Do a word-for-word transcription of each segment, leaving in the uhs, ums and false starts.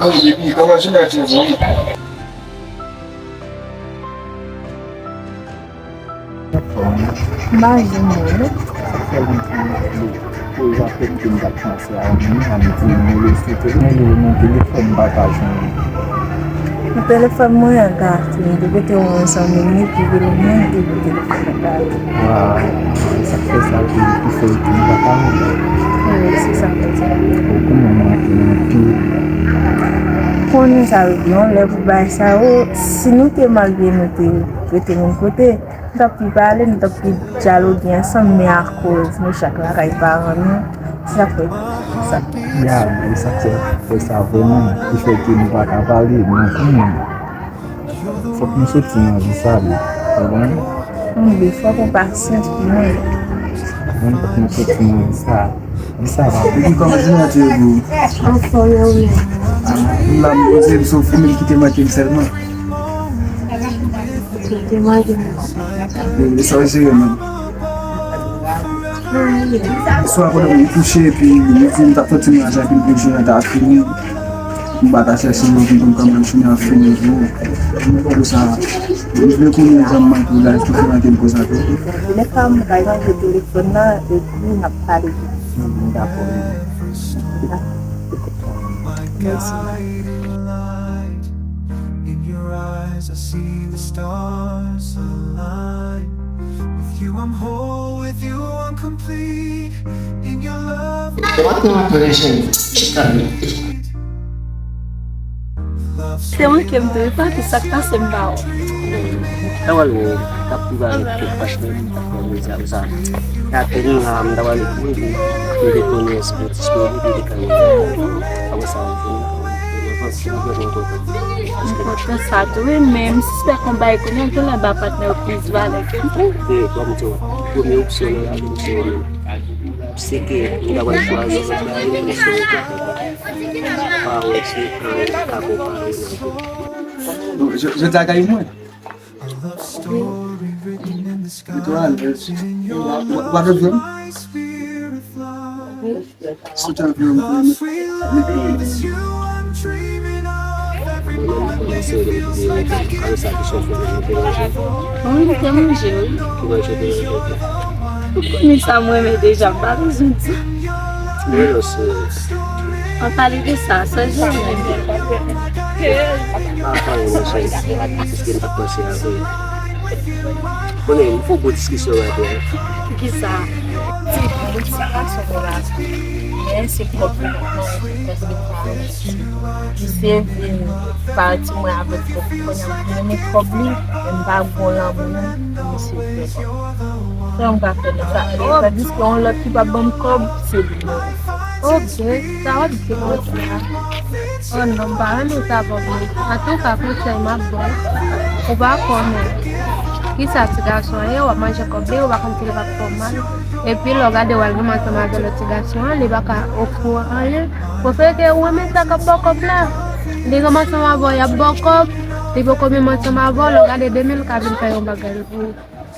Awi, epi, kòman jounen an te ye pou ou? M pa janm wè non. Sa fè lontan pou, pou l afekte m pa t panse a ou menm, a m di m lese tou. Mwen li nan telefòn m pa ka jwenn li. Nan telefòn mwen an ka fini. Depi te yon zanmi m li ki rele mwen, depi telefòn an ka fini. Waw, e sa k fè sa ki, ki fè l tou m pa ka wè l. Wi, se sa k fè sa. Ou konnen mwen ap nan pi. Konnen sa vle di yon lè pou bagay sa yo, si nou te malgre nou te rete menm kote, nou t ap pi pale, nou t ap pi dyaloge ansanm, men akoz nou chak lakay paran nou, se sa k fè sa. Ya, e sa k fè, fè sa vrèman, ki fè ke nou pa ka pale, men konnen fòk nou soti nan vi sa, wi. Ou konprann? Wi, fòk ou pasyans pou mwen. Ou konprann? Fòk nou soti nan vi sa. Di sa va. Epi kòman jounen an te ye pou ou? Anfòm, e ou menm? M la, m poze m sou fanmi ki te manke m sèlman. Ki te manke m? Yo, yo, sa yo jere menm. Swa pandan m kouche, epi m di m t ap santi m raje, epi m di jounen an ta fini. M pa ta chèche yo, m konn kòman jounen an fini tou. Pou sa, m vle konnen jan m manke w la, èske w te manke m konsa tou? Lè sa m bay manje telefòn nan, epi n ap pale. M dakò. Mèsi. In your eyes, I see the stars align. With you, I'm whole, with you, I'm complete. In your love, Se manke m tou, e pa ki sa k pase m pa wè. Sa pral bon, t ap viv avèk kèk pastè, m t ap fè mezi avè sa. Atè nou la, m ta pral ekri, m te konnen se yon ti sipè, m te ka wè. Apre sa, m kontan sa tou, wi, men m sispèk yon bagay kounye a, genlè ba patnè yo plis valè ke m. E, kòm di w, premye opsyon nan lavi m, se yo menm. Se ke m ta pral chwazi yon bagay, men se yo menm. Pa wè se anyen ki ka konpare l avè l. Bon, jodi a kay mwen. Li twò alèz. Ou pa, ou pa fè vlog? Soti anviwon. Mwen menm, m kòmanse yon videyo avè sa ki sòti nan manje. Wi, m te manje, wi. Ki manje w te manje? Ou konnen sa m renmen deja, m pa bezwen di. Mwen lanse. An pale de sa, sa jan. Pa pale mwen cheri, paske m t ap panse avè w. Konnen, m fè yon gwo diskisyon avè w. Kisa? Ti, bon, ti gason mwen la. Men se kòb li nan men, prèske pa. Misye vin pati mwen avèk kòb, kounye a m renmen kòb li, men m pa gon lanmou pou misye vrèman. Sa m ka fè nan sa? Tandiske yon lòt ki p ap ban m kòb, se li menm. Ok, sa w ap di konsa. Oh non, m pa renmen sa, Bobby. Antouka, konsèy m ap ba w, ou pa konnen kisa ti gason an ye, w ap manje kòb li, ou pa konn si l p ap fè w mal. Epi lè w gade w al menm ansanm avè lòt ti gason an, li pa ka ofri w anyen. Prefere ke ou renmen sa k ap ba w kòb la. Li renmen ansanm avè w, y ap ba w kòb, li poko menm ansanm avè w, lè w gade demen l ka vin fè yon bagay pou ou.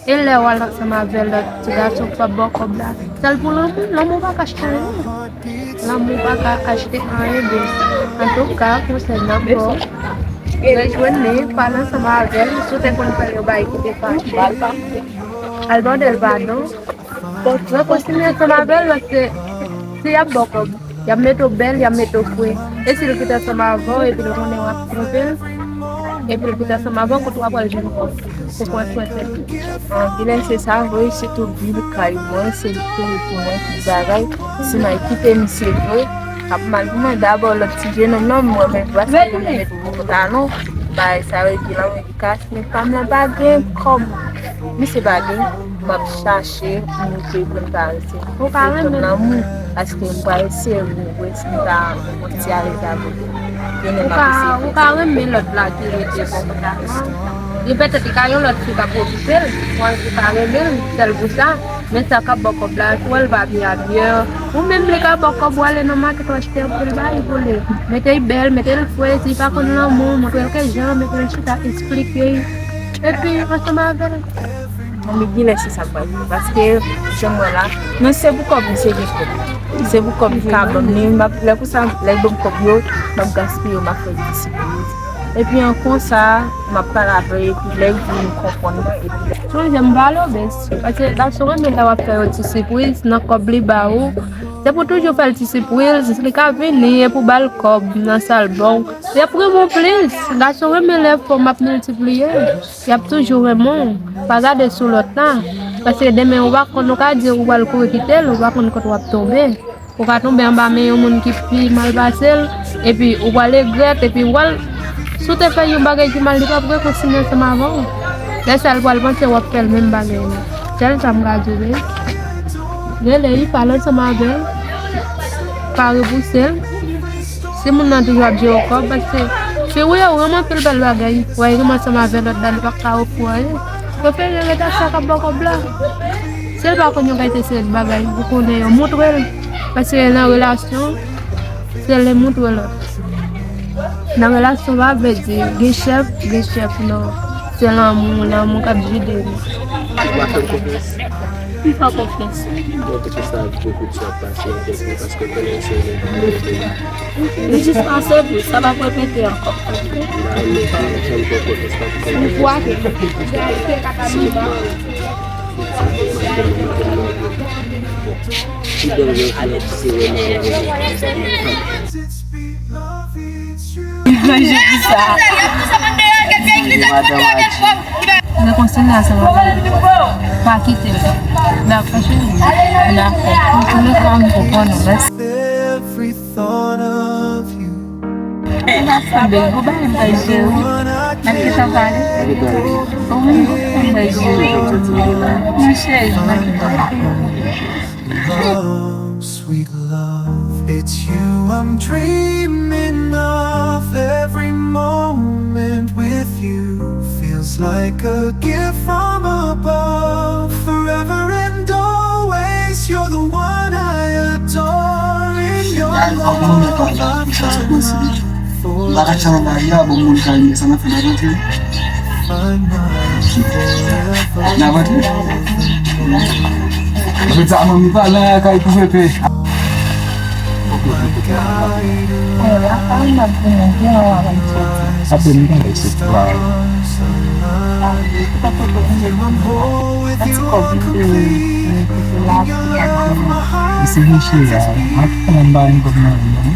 E lè w al ansanm avè lòt ti gason k p ap ba w kòb la, sèl pou lanmou, lanmou pa ka achte anyen. Lanmou pa ka achte anyen, baby. Antouka, konsèy m ap ba w, rejwenn li, pale ansanm avè l, si w te konn fè l yon bagay ki te fache, al mande l padon. Bon, rekonsilye ansanm avè l, paske si y ap ba w kòb, y ap mete w bèl, y ap mete w fre. E si l kite ansanm avè w, epi l konnen w ap twonpe l, Epi l vin ansanm avè w, kote w ap al jwenn kòb pou pran swen tèt ou? An, genlè se sa vre, sitou bil kay mwen, se li ki pou mwen, tout bagay. Si m al kite misye vre, ap mal pou mwen. Dabò, lòt ti jenòm nan, m wè men vwa sa, mwen met pantalon, bagay sa yo, epi la, mwen di, kach, men fanm nan pa gen kòb. Misye pa gen, m ap chache pou m te vin karese. Ou ka renmen lanmou, paske m pral serye, vre, si m ta yon ti alèz avè l. Ou ka, ou ka renmen lòt la ki rete bò kòb la. Li petèt li ka yon lòt fi k ap okipe l, ou ka renmen l sèl pou sa. Men sa k ap ba w kòb la, ou wè l pa byen abiye. Ou menm li ka ba w kòb, ou ale nan makèt, ou achte anpil bagay pou li. Mete l bèl, mete l fre, si li pa konn lanmou, montre l kèk jan, mete l chita, eksplike l. Epi, ansanm avè l. Bon, men genlè se sa k pral rive, paske jan m wè la, men se pou kòb, misye gen kòb. Se pou kòb li ka ban m li, m ap, lè konsa, lè l ban m kòb yo, m ap gaspiye yo, m ap fè l disipwezi. Epi an konsa, m ap pale avè l, epi lè l vin konprann, epi lè. Sonje m pa lobez, paske gason renmen lè w ap fè yo ti sipriz nan kòb li ba ou. Se pou toujou fè l ti sipriz, li ka vini, epi w ba l kòb nan sa l ba w. Y ap renmen w plis. Gason renmen lè fanm ap miltipliye. Y ap toujou renmen w. Pa gade sou lòt la. Paske demen ou pa konn, ou ka di ou pral kouri kite l, ou pa konn kote w ap tonbe. Ou ka tonbe anba men yon moun ki pi mal pase l, epi ou pral regrèt, epi ou pral, si w te fè yon bagay ki mal, li p ap rekonsinye ansanm avè w. Lè sa l pral panse w ap fè l menm bagay la. Sèl sa m ka di w, wi. Rele li, pale ansanm avè l. Pa repouse l. Si moun nan toujou ap jere w kòb, paske fi ou ye, ou renmen anpil bèl bagay. Wè, li renmen ansanm avè lòt la, li pa ka ofri w anyen. Prefere rete ak sa k ap ba w kòb la. Si l pa konn yon kalite seri de bagay, ou konnen yo, montre l. Paske nan relasyon, se le montre lòt. Nan relasyon, pa vle di gen chèf, gen chèf, non. Se lanmou, lanmou k ap gide nou. Ou pa fè l konfyans? M fè w konfyans. Bon, tout sa, bokou de sa ap pase nan tèt mwen, paske konnen se yon. Li jis pase vre, sa p ap repete ankò. M pa renmen fi, m fè l konfyans, paske si m pa Manje pou sa. Mwen kontinye ansanm avè w. Pa kite l. Dakò, cheri. Dakò. Antouleka, m konprann ou. Mèsi. Every thought of you. Ou pa sanble, ou ba m bay je w. N ap gentan pale. Wi, ou ba m bay je w. Mon cheri, n ap gentan pale. Love, sweet love, it's you I'm dreaming of. Every moment with you feels like a gift from above. Forever and always, you're the one I adore. In your love I find love. M pa ka chan nan lari a, bon, moun ka rive sa nan fè nan vantre. Nan vantre? Apre sa, manmi pa la, kay pou pepe. Apre, m pa lese pa. Isi gen cheri a, ak fanm ba yon kòb nan men.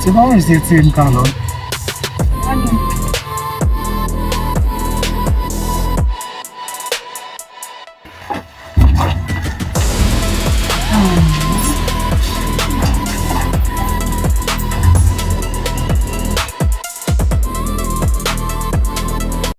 Se pa yon zye tire m kalòt.